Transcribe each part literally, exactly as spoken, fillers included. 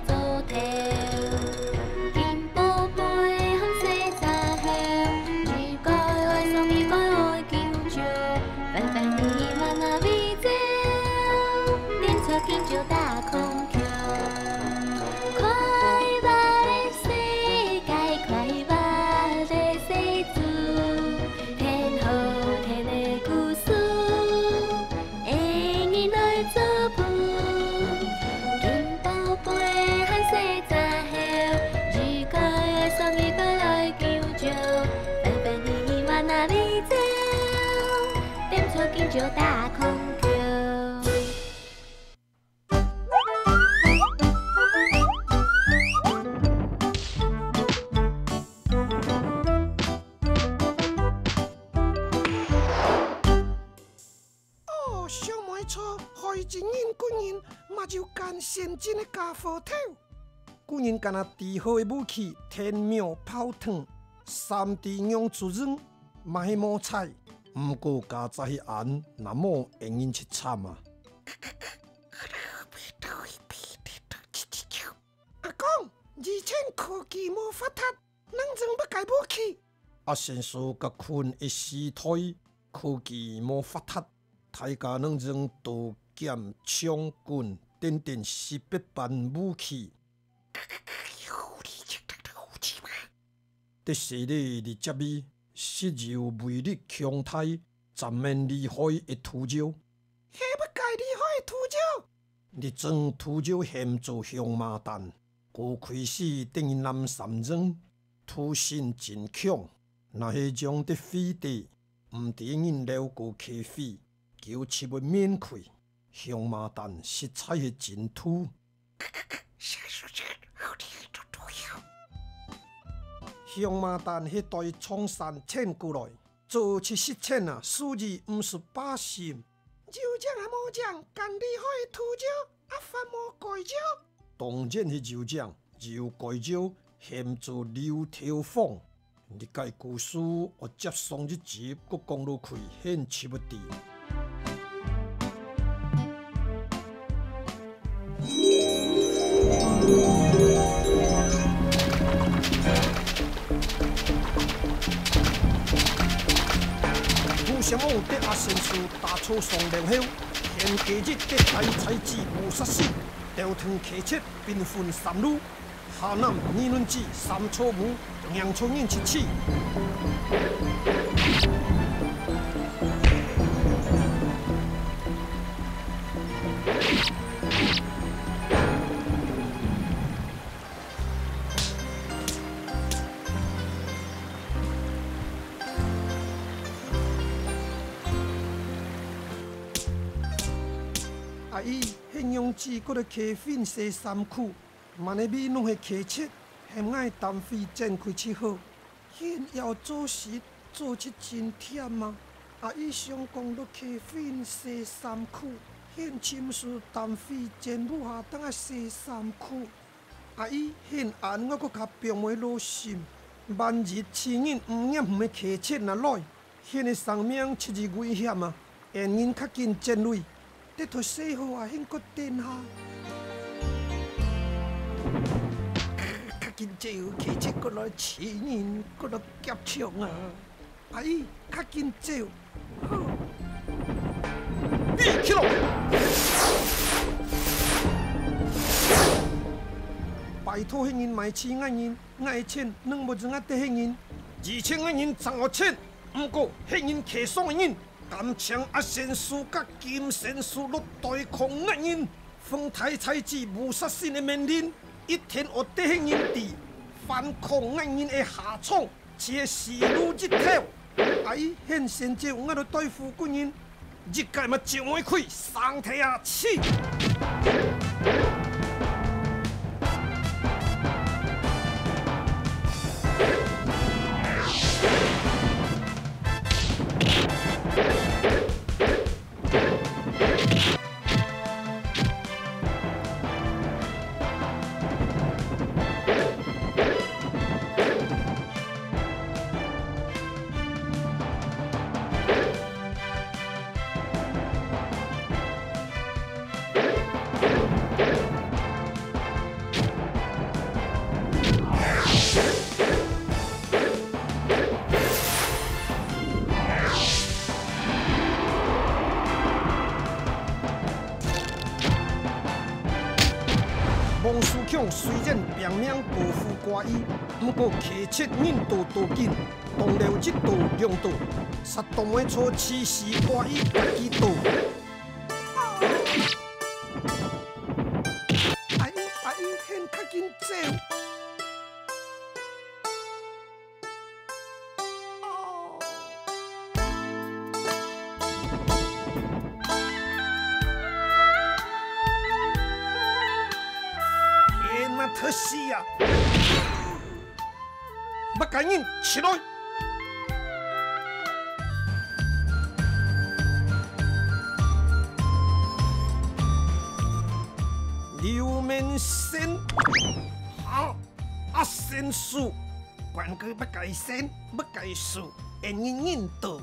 做頭。金寶貝和細隻猴，一個愛上一個愛救救，反反你慢那飛走，變出金角大孔。 快樂的世界，快樂的世界，聽好聽的故事，愛人來做伴。金寶貝和細隻猴，一個愛上一個來救救，反反你慢那飛走，變出金角大孔。 哦，小妹錯，害一人救人，嘛有間先進个家伙頭。救人干那知好个武器，天貓泡湯，三D娘子人，嘛係無彩。毋過佳哉係恁，若無，恩人就慘啊！ 阿公，以前科技無發達，人人捌个武器。阿仙叔佮坤一時代，科技無發達，大家人人刀劍槍棍等等四百般武器。 得勢咧，你接伊，實有威力強大、殘面厲害个土窯。係麼个厲害个土窯？你種土窯喊做香麻丹，過去時等於南三庄，土性真強，若係將得廢掉，毋知人了過客費， 九七會面開，香麻丹實在係真土。香麻丹係對長山遷過來，做七十遷啊，所以毋使百姓。有靚還無靚，恁厲害个土窯，阿發無改窯？當然係有靚，有改窯，喊做溜頭房。 你个故事，𠊎接上一集，閣講落去，現在不知。故鄉王得阿仙叔打坐上樓後，現今日得大才子無殺身，調動客車兵分三路， 下南二崙子三草埔，迎著人出去。阿姨，歇仰子過來客運洗衫褲。 滿哪位攏係客車，喊𠊎單位轉去就好。現要做事，做事真忝啊！阿姨想講落客運洗衫褲，現尋事單位轉屋下等下洗衫褲。阿姨，現恁𠊎閣較放袂落心，萬一試人毋驗毋係客車拿來， 現个生命實在危險啊！恩人較緊轉來，得到細號啊，還過等下。較緊走，客車過來，試人過來夾搶啊！阿姨，較緊走。好。你起來！拜託，歇人莫試𠊎人，𠊎个錢攏無用啊，得歇人。而且𠊎人正有錢， 毋過，歇人客商个人，敢請阿仙師佮金仙師落對抗𠊎人，奉大才子無殺身个命令，一定愛得歇人知，反抗𠊎人个下場，就係死路一條。阿姨，現先走，𠊎來對付軍人。 一個嘛就愛開，生忒啊，去！王思強雖然拚命保護歌仔，毋過騎賊人多多緊，動了一刀兩刀，煞當會錯，此時歌仔家己倒。哎，哎，還較緊走。 天啊，忒死啊！捌个人起來！劉明生，好，阿先生。 管佢捌个生，捌个死，恩人人多。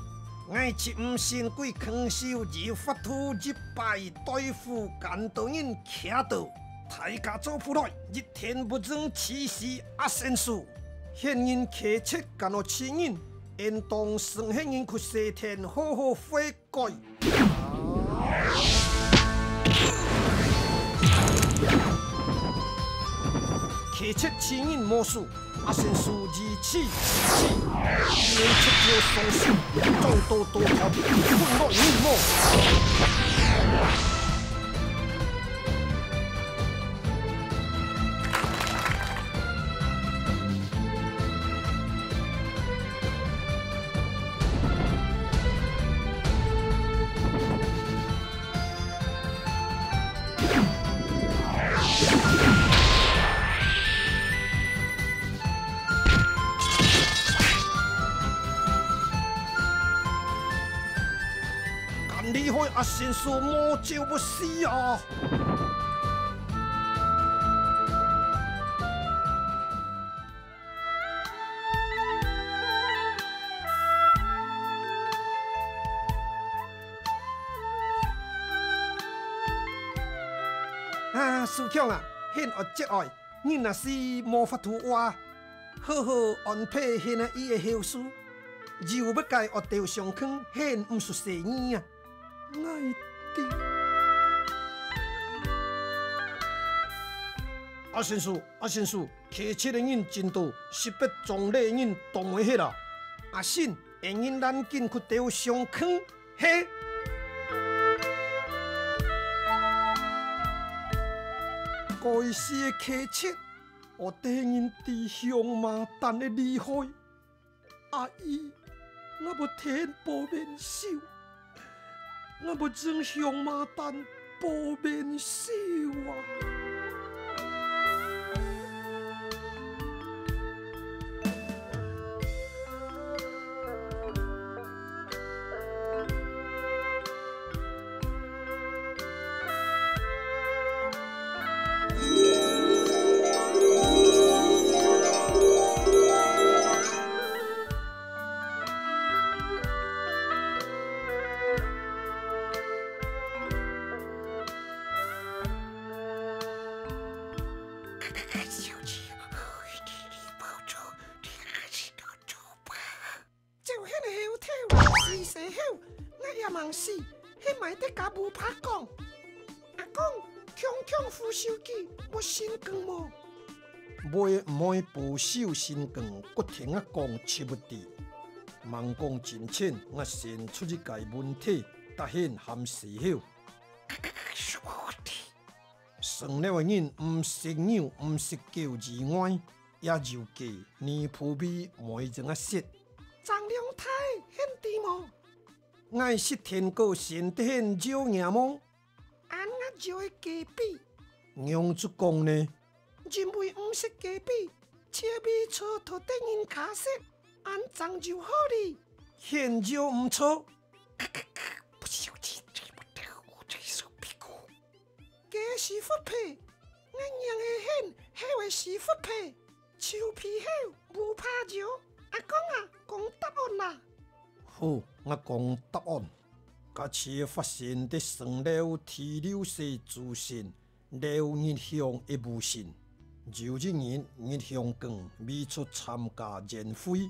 𠊎就毋信鬼坑手有法度一擺對付恁多人徛到。大家做伙來，一天不爭，此時阿先生。現人騎賊敢有此人，應當先現人去西天好好悔 改。騎賊此人無事，阿先生如此，一人七招雙手，撞到多條，分落人無。 恁厲害，阿先生無招毋死啊！ 啊，思強啊，現惡節哀，人若死無法度活，好好安排現啊伊个後事，又捌个惡道相囥，現毋出世義啊！𠊎知。阿先生，阿先生， 騎賊个人真多，十八張犁人當會歇啊！阿信，恩人趕緊去兜相囥，嘿！該死个騎賊，我得人知鄉馬旦个厲害。 阿姨，𠊎無天保面壽，𠊎無爭鄉馬旦保面壽啊！照現个後頭，死細後，𠊎也吂死，係埋得甲烏白講。阿公，強強扶手機，無神光無？會毋會保守神光，骨天阿公食毋知。吂講真清，𠊎先出一個問題，答應喊死後。 生了个人毋食牛、毋食狗以外，也有雞、魚、哺麋、梅子啊食。張良太，你知無？𠊎食天果先得你肉爾無？恁𠊎肉个雞髀。仰子講呢？因為毋食雞髀，切米草都得人家食，恁正有好哩。現肉毋錯。不小心，這不得，我這手屁股。 雞屎忽皮，𠊎仰會你猴个屎忽皮，臭皮猴，烏白肉。阿公啊，講答案啦！好，𠊎講答案。假使發生在生了第六世祖先，了日向个無神。有一日，日向光未出參加宴會，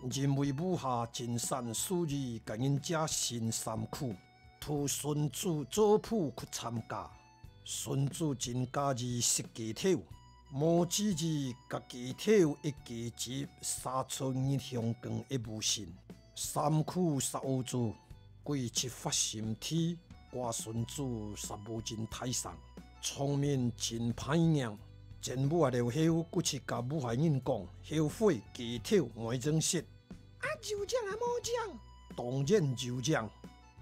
因為屋下真散，所以甲人借新衫褲。 徒順祖族譜去參加。孫子真佮意食雞頭，無注意佮雞頭一雞汁灑出日向光个烏身，衫褲煞烏糟，歸日發心地，掛孫子煞無真大聲，場面真歹䀴。轉屋下了後，佢就佮屋下人講，後悔雞頭無正食。 啊，有影啊無影？當然有影。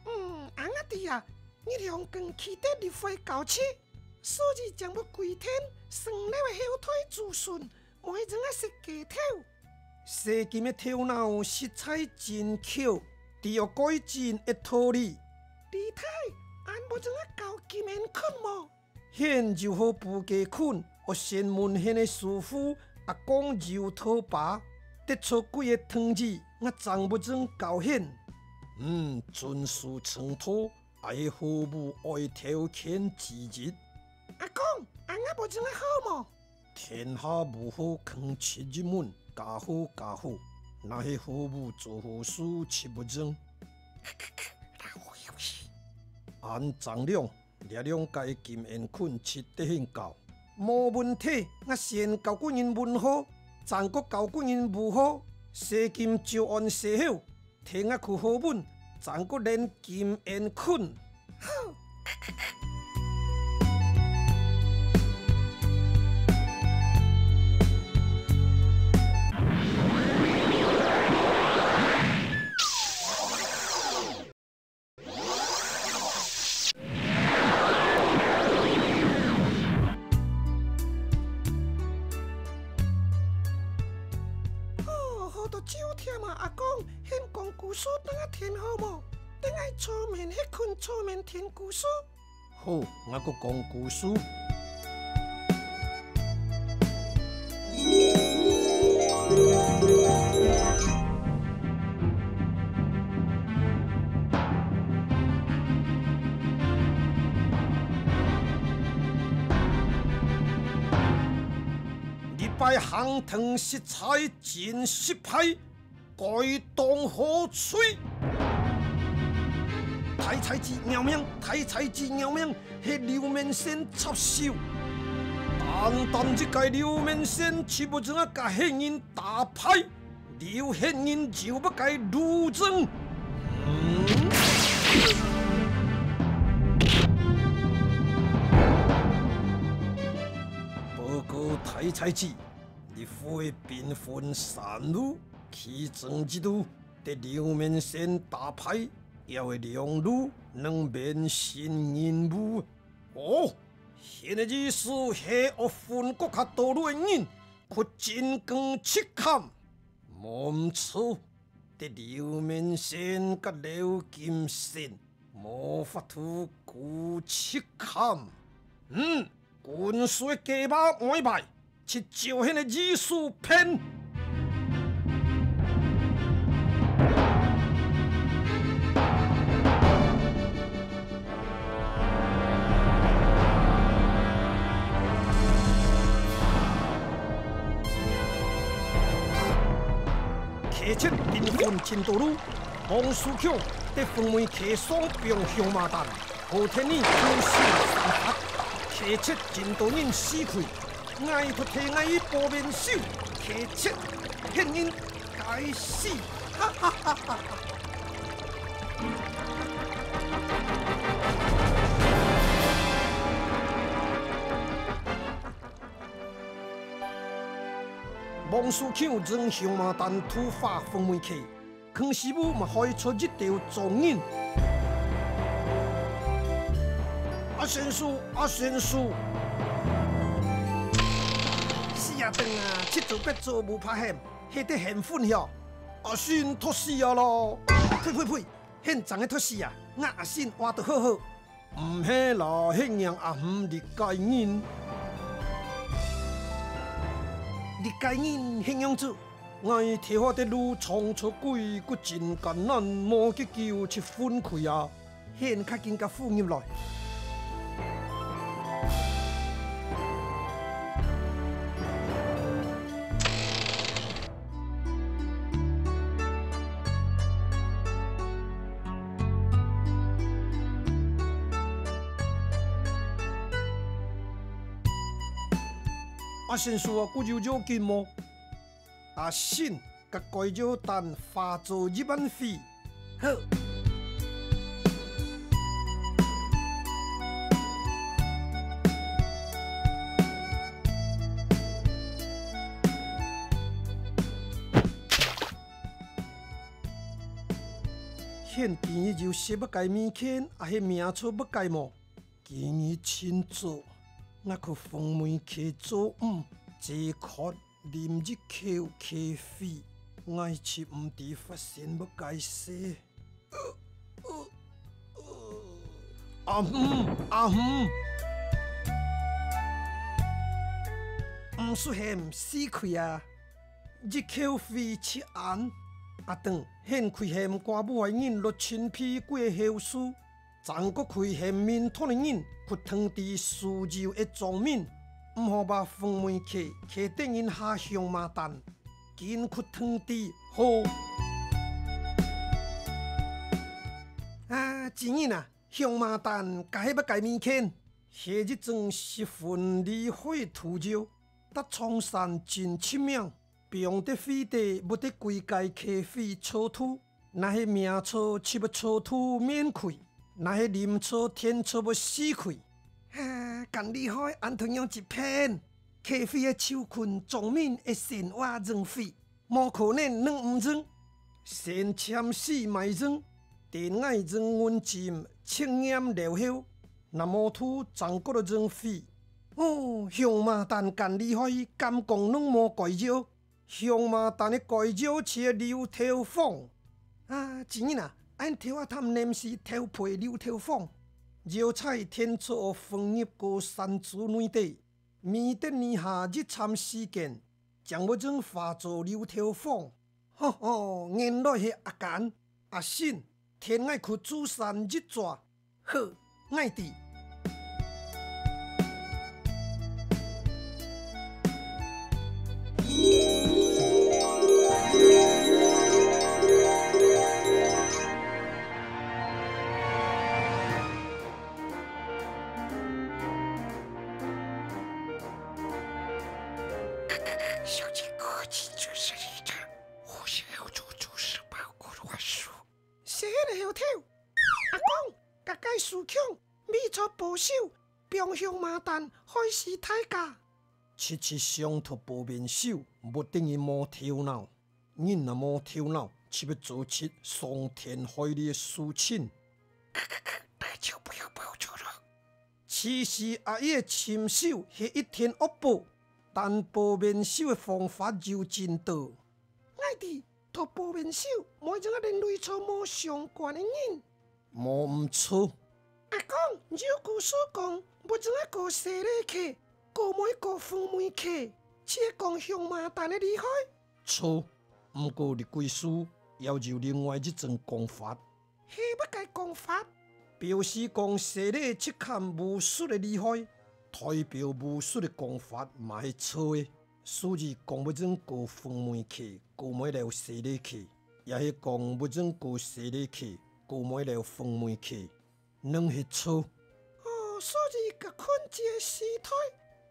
嗯，啊𠊎知啊，日向光去得日會交接，所以將屋歸天，生了个後代子孫，無正啊食雞頭。細金个頭腦實在真巧，知有改進个道理。李太，恁無正啊教金圓睏無？ 現有好補雞睏，愛先問現个師傅，阿公有討爸，得著幾个堂姨，𠊎正無正教現。嗯，遵師承托，𠊎个好母哀頭牽指日。阿公，恁𠊎無正啊好無？天下無好囥出一門，家好家好，若係好母做好事就無正。恁正亮， 這兩個金圓睏值得你教。無問題，𠊎先教個人問好，正過教個人舞好，細金照按寫好，聽𠊎去好問，正過練金圓睏。好。 哦，好到焦忝啊！阿公，你講故事等𠊎聽好無？等𠊎做面歇睏，做面聽故事。好，𠊎過講故事。 這擺行程實在真失敗， 該當好吹。大菜子饒命，大菜子饒命，係劉面仙插手。單單一個劉面仙，就無正啊佮仙人打敗，留仙人就無个路證。嗯。報告大菜子，日會兵分三路， 其中一路得劉面仙打敗，猶有兩路能免身任務。哦，仙个意思係愛分各較多路个人去進攻赤崁。無毋著，得劉面仙佮劉金仙，無法度顧赤崁。嗯， 軍師个計謀無敗，就照仙个意思辦。客赤兵分盡多路，王樹強得分門客上放香麻彈。 好天呢，空手三拍，客赤盡多人死去，𠊎脫忒𠊎个保命手，客赤，騙人，該死！哈哈哈哈哈！王樹強用香麻彈毒化分門客， 囥屎朏嘛害出一條眾人。阿仙師，阿仙師！死啊等啊，七做八做無怕喊，係得喊分曉。阿仙托死啊咯！呸呸呸，喊正个托死啊，吾阿仙活到好好。 毋係啦，係娘阿姆這個人。這個人係仰子？𠊎頭下个路撞著鬼，骨真艱難，無幾久就昏去啊！喊較緊个扶入來。 這擺行程阿信叔啊，還有要緊無？阿信，共該隻蛋化做一萬塊。好。現今日有食麼个物件，抑係名菜麼个無？ 今日清早，𠊎去風味客做午，嘴渴啉一口咖啡，𠊎就毋知發生麼个事。阿姆，阿姆，毋使喊，死鬼啊！一口氣食完，阿當掀開掀蓋，無愛人落清屁股个後事。 正過開掀面窗个人，屈跈在需要个桌面，毋好把風味客客得人下香麻蛋，緊屈跈在好。啊，主人啊，香麻蛋該係麼个物件？係一種十分厲害个毒藥，在長山真出名。 放在肺底，會得歸个咖啡臭肚，若係名菜就會臭肚面開，若係啉著甜就會死去。啊，恁厲害，恁多樣一片，咖啡个臭菌，桌面个生活用火，無可能弄毋淨，先暫時莫用，等𠊎用銀針測驗了後，若無毒正過來用火。哦，香麻蛋恁厲害，敢講攏無解藥。 香麻蛋个解藥就係臭豆黃。啊，主人啊，恁頭下探黏時頭皮臭豆黃，藥材天草混入高山豬內底，味得你下一站時間，正會用化做臭豆黃。吼吼，原來係恁樣。 阿信，跈𠊎去豬山一逝。好，𠊎知。小姐，客氣，這是你的。 細漢个後頭，阿公，佮該樹強，為著報仇，放香麻蛋，害死大家。直直想讀報名手，會得人無頭腦。人若無頭腦，就會做出傷天害理个事情。那就不要報仇了。其實阿姨个尋仇係一定惡報，但報名手个方法有真多。 𠊎知，讀報名手，莫用啊連累著無相關个人。無毋著。阿公，有故事講，莫用啊告洗禮客，告妹告風味客，就係講香麻蛋个厲害。著，毋過這句詩也有另外一種講法。 係麼个講法？表示講洗禮即看巫術个厲害，代表巫術个講法嘛係著个。所以講毋準告風味客，告妹了洗禮客，也係講毋準告洗禮客，告妹了風味客，攏係著。哦，所以該困住个時代，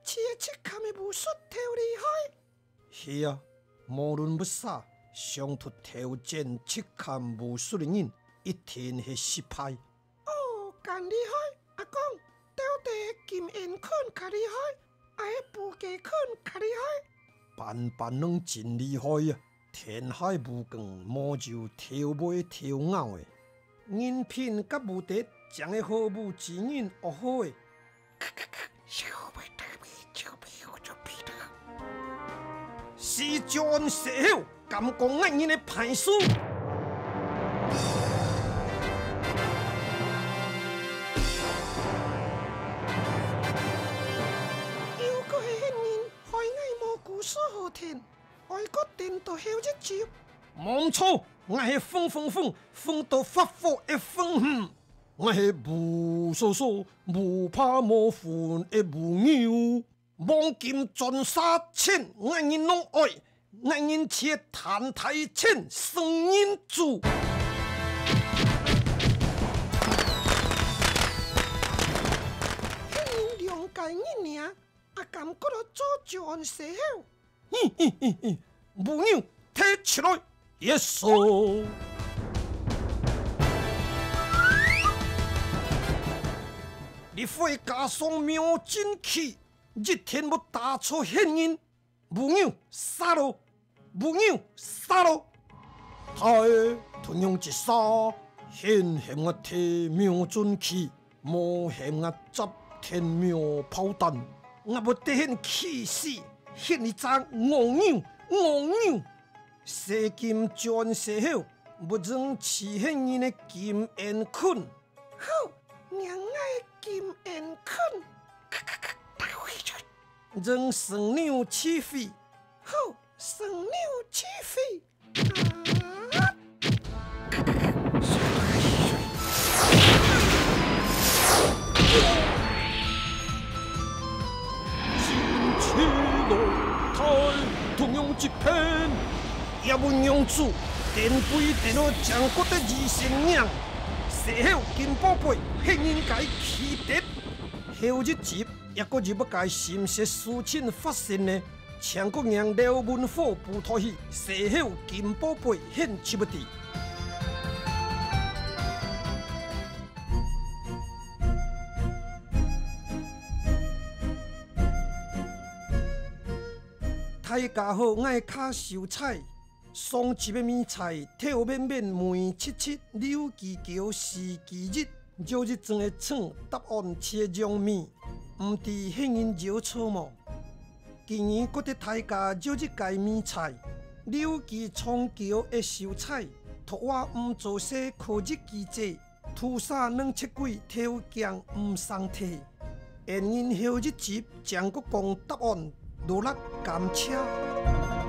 就係即看个巫術忒厲害。 係啊，無論麼儕，想圖挑戰即看巫術个人，一定係失敗。哦，恁厲害！阿公，到底係金圓睏較厲害，抑係布雞睏較厲害？班班攏真厲害啊！天下武功，無有頭尾頭腦个。人品佮武德，正係好武之人學好个。 時轉時候，敢講𠊎人个歹事。又過係恁人害𠊎無故事好聽，愛閣等到後一集。無毋著，𠊎係風風風，風到發火个風。 𠊎係無所所，無怕無份个無牛。黃金鑽石錢，𠊎人攏愛，𠊎人就係貪大錢，成人主。𠊎人兩個人爾，啊，敢過來做招安細猴？嘿嘿嘿嘿，烏牛，提起來，Yes sir。你會加上秒針器，一定會打錯現人。烏牛，殺咯！烏牛，殺咯！大爺，同樣一殺，現喊𠊎提秒針器， 無喊𠊎接天貓炮彈，𠊎會得現氣死，現你隻戇牛，戇牛！細金招安細猴，會用飼現人个金煙菌。好，讓𠊎金煙菌。用神鳥飼血。好，神鳥飼血。 金翅老太，同樣一片。也無用處，電鬼電到將國的二神娘，細猴金寶貝，現人該氣得。後一集，也過有麼个心事事情發生呢？ 請各人留文火布袋戲，細猴金寶貝獻出不知。大家好，𠊎係卡秀才。上集个謎猜，頭面面尾七七，溜碘狗四其一，有一種个稱答案切兩面，毋知係人有錯無？ 今日過得大家有一个謎猜，溜碘長久个秀才，讀話毋做事可一記者，土沙能出鬼頭驚毋生體。恩人後一集將國講答案，努力感謝。